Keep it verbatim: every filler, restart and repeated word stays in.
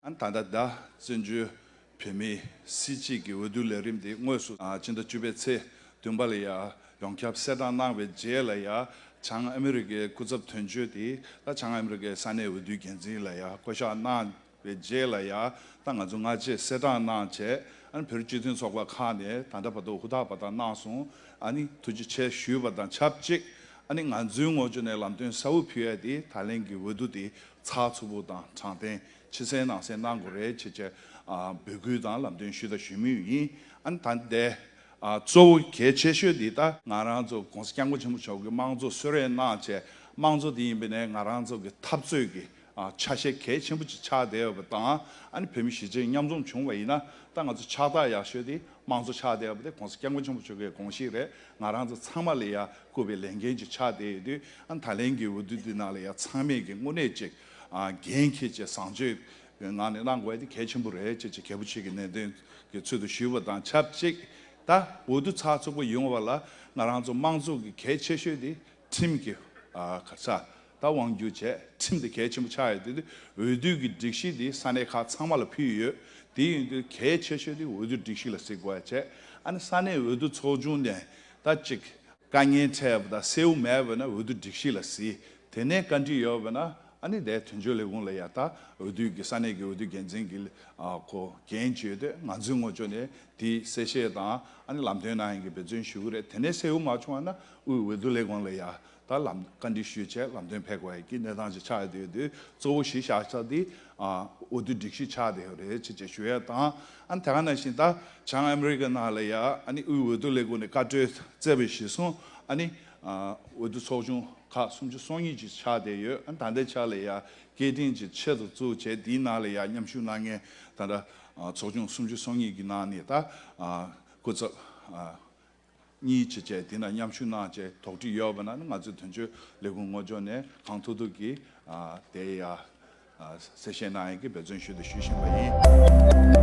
ཨ་ད་ལྟ་ད་བཙན་བྱོལ་བོད་མིའི་སྲིད་སྤྱི་གི་འོས་བསྡུ་ལས་རིམ་དེ་དངོས་སུ་ཨ་ཕྱི་ཟླ་བཅུ་པའི་ཚེས་བདུན་པ་ལ་ཡ་ཡོངས་ཁྱབ་གསལ་བསྒྲགས་གནང་བའི་རྗེས་ལ་ཡ་བྱང་ཨ་མི་རི་ཀའི་སྐུ་ཚབ་དོན་གཅོད་དེ་ད་བྱང་ཨ་མི་རི་ཀའི་ས་གནས་འོས་བསྡུའི་འགན་འཛིན་ལ་ཡ་བསྐོ་གཞག་གནང་བའི་རྗེས་ལ་ཡ་ད་ང་ཚོ་སྔ་རྗེས་གསལ་བསྒྲགས་གནང་བྱས་ཨ་ནི་བོད་རིགས་སྤྱི་མཐུན་ཚོགས་པ་ཁག་ནས་ད་ལྟ་བར་དུ་ཧུར་ཐག་པ་དང་གནང་སོང་། ཨ་ནི་ཐུགས་རྗེ་ཆེ་ཞུས་པ་དང་ཆབས་ཅིག་ཨ་ནི་ང་ཚོའི་ངོས་ཕྱོགས་ནས་ལམ་སྟོན་གསལ་བོ་ཕུལ་ཡ་དེ་ད་ལན་གྱི་འོས་བསྡུ་དེ་ཚགས་ཚུད་པོ་དང་དྲང་བདེན་ཕྱི་གསལ་ནང་གསལ་གནང་དགོས་རེད་ཅེས་བྱས་ཨ་འབོད་སྐུལ་དང་ལམ་སྟོན་ཞུས་དང་ཞུ་མུས་ཡིན། ཨ་ནི་ད་ལྟའི་ཨ་གཙོ་བོ་གལ་ཆེ་ཤོས་འདི་ད་ང་རང་ཚོ་༸གོང་ས་༸སྐྱབས་མགོན་ཆེན་པོ་མཆོག་གིས་དམངས་གཙོ་གསོལ་རས་གནང་བྱས་དམངས་གཙོ་འདི་ཡིན་པ་ནས་ང་རང་ཚོ་གི་འཐབ་རྩོད་ཀྱི་ཨ་ཆ་ཤས་གལ་ཆེན་པོ་ཅིག་ཆགས་བསྡད་ཡོད་པ་དང་ཨ་ནི་བོད་མི་གཞིས་བྱེས་མཉམ་འཛོམས་བྱུང་བ་ཡིན་ན་ད་ང་ཚོ་ཕྱག་རྟགས་ཡག་ཤོས་དེ་དམངས་གཙོ་ཆགས་བསྡད་ཡོད་པ་དེ་༸གོང་ས་༸སྐྱབས་མགོན་ཆེན་པོ་མཆོག་གི་དགོངས་གཞི་རེད། ང་རང་ཚོ་ཚང་མ་ལ་ཡ་བསྐུར་བའི་ལས་འགན་ཅིག་ཆགས་བསྡད་ཡོད་དུས་ཨ་ནི་ད་ལན་གྱི་འོས་བསྡུ་འདི་ནང་ལ་ཡ་ཚང་མས་ཀྱི་དངོས་གནས་ཅིག་ཨ་འགན་འཁྱེར་བྱས་བཟང་སྤྱོད་ངང་ནས་གནང་དགོས་ཡ་དེ་གལ་ཆེན་པོ་རེད་ཅེས་ཅིག་རྒྱལ་པོ་ཆེ་གི་ནན་ཏན་གྱི་ཚུལ་དུ་ཞུས་པ་དང་ཆབས་ཅིག་ད་འོས་བསྡུ་ཚགས་ཚུད་པོ་ཡོང་བ་ལ་ང་རང་ཚོ་དམངས་གཙོ་གི་གལ་ཆེ་ཤོས་དེ་ཁྲིམས་ཀྱི་ཨ་ག་རེ་ཟ་ད་དབང་སྒྱུར་བྱས་ཁྲིམས་དེ་གལ་ཆེན་པོ་ཆགས་ཡོད་དུས་འོས་བསྡུ་གི་སྒྲིག་གཞི་དེ་ས་གནས་ཁག་ཚང་མ་ལ་ཕུལ་ཡོད། དེ་ཡིན་དུས་གལ་ཆེ་ཤོས་དེ་འོས་བསྡུ་སྒྲིག་གཞི་ལ་གཟིགས་དགོས་ཡ་བྱས་ཨ་ནི་ས་གནས་འོས་བསྡུ་ཚོགས་ཆུང་ནས་ད་ཅིག་དཀའ་ངལ་འཕྲད་པ་དང་གསལ་བོ་མེད་པ་ན་འོས་བསྡུ་སྒྲིག་གཞི་ལ་གཟིགས། དེ་ནས་བཀའ་འདྲི་ཡོད་པ་ན་ཨ་ནི་དེ་དོན་གཅོད་ལས་ཁུངས་ལ་ཡ་ད་འོས་བསྡུ་གི་ས་གནས་ཀྱི་འོས་བསྡུ་འགན་འཛིན་གྱི་ཨ་ཁོ་འགན་བྱས་ཏེ་ང་ཚོའི་ངོས་ཕྱོགས་ནས་དེ་གསལ་བཤད་དང་ཨ་ནི་ལམ་སྟོན་གནང་ཡིན་གྱི་འབད་བརྩོན་ཞུ་གི་རེད། དེ་ནས་གསལ་བོ་མ་བྱུང་བ་ན་དབུས་འོས་བསྡུ་ལས་ཁུངས་ལ་ཡ་ད་ལམ་བཀའ་འདྲི་ཞུས་བྱས་ལམ་སྟོན་ཕེབས་དགོས་ཡ་གི་གནས་སྟངས་ཅིག་ཆགས་ཡོད་དུས་གཙོ་བོ་གཞི་བཞག་ས་དེ་ཨ་འོས་བསྡུ་སྒྲིག་གཞི་ཆགས་བསྡད་ཡོད་རེད་ཅེས་བྱས་ཞུ་ཡ་དང་ཨ་ནི་དེ་ག་ནང་བཞིན་ད་བྱང་ཨ་མི་རི་ཀ་ནང་ལ་ཡ་ཨ་ནི་དབུས་འོས་བསྡུ་ལས་ཁུངས་ནས་བཀའ་འཁྲོལ་བསྩལ་བའི་གཞིར་བཟུང་ཨ་ནི་ཨ་འོས་བསྡུ་ཚོགས་ཆུང་ཁག་སུམ་ཅུ་སོ་གཉིས་ཅིག་ཆགས་བསྡད་ཡོད། ཨ་ནི་ད་ལྟའི་ཆ་ལ་ཡ་སྐད་འཕྲིན་ཅིག་ཆེད་དུ་བཙུགས་བྱས་དེའི་ནང་ལ་ཡ་མཉམ་ཞུགས་གནང་མཁན་ད་ལྟ་ཨ་ཚོགས་ཆུང་སུམ་ཅུ་སོ་གཉིས་ཀྱི་ནང་ནས་ད་ཨ་སྐུ་ཚབ་ཨ་གཉིས་བྱས་བྱས་དེ་ན་མཉམ་ཞུགས་གནང་བྱས་དོགས་འདྲི་ཡོད་པ་ན་ནི་ང་ཚོའི་དོན་གཅོད་ལས་ཁུངས་ངོས་ཕྱོགས་ནས་གང་ཐུབ་ཐུབ་ཀྱིས་ཨ་དེ་ཡ་ཨ་གསལ་བཤད་གནང་ཡག་གི་འབད་བརྩོན་ཞུ་དང་ཞུ་བཞིན་པ་ཡིན།